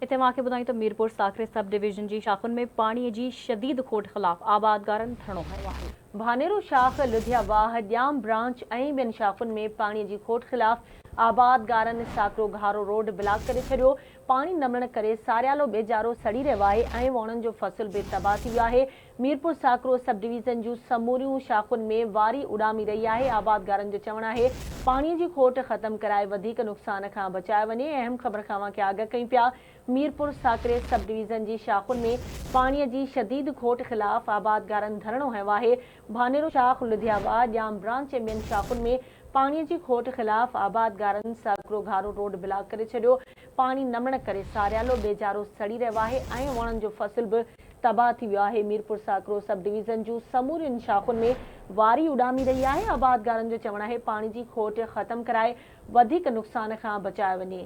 هتي اوهان کي ٻڌايون ته ميرپور ساڪري سب ڊويزن جي شاخن ۾ پاڻي جي شديد کوٽ خلاف آبادگارن ڌرڻو هنيو آهي. ڀانيرو شاخ، لڌيا واهه، ڄام برانچ ۽ ٻين شاخن ۾ پاڻي جي کوٽ خلاف آبادگارن ساڪرو گهارو روڊ بلاڪ ڪري ڇڏيو. پاڻي نه ملڻ ڪري ساريالو ٻيجارو سڙي رهيو آهي ۽ ووڻن جو فصل به تباهه ٿي ويو آهي. ميرپور ساڪرو سب ڊويزن جون سموريون شاخن ۾ واري اڏامي رهي آهي، آبادگارن جو چوڻ آهي پاڻي جي کوٽ ختم ڪرائي وڌيڪ نقصان کان بچايو وڃي، اهم خبر کان اوهان کي آگاهه ڪيون پيا ميرپور ساڪري سب ڊويزن جي شاخن ۾ پاڻي جي شديد کوٽ خلاف آبادگارن ڌرڻو هنيو آهي، ڀانيرو شاخ، لڌيا واهه، ڄام برانچ ۽ ٻين شاخن ۾ پاڻي جي کوٽ خلاف آبادگارن ساڪرو گهارو روڊ بلاڪ ڪري ڇڏيو، پاڻي نه ملڻ ڪري ساريالو ٻيجارو سڙي رهيو آهي ۽ وڻن جو فصل به تباهه ٿي ويو آهي، ميرپورساڪرو سب ڊويزن جون سمورين شاخن ۾ واري اڏامي رهي آهي، آبادگارن جو چوڻ آهي پاڻي جي کوٽ ختم ڪرائي وڌيڪ نقصان کان بچايو وڃي.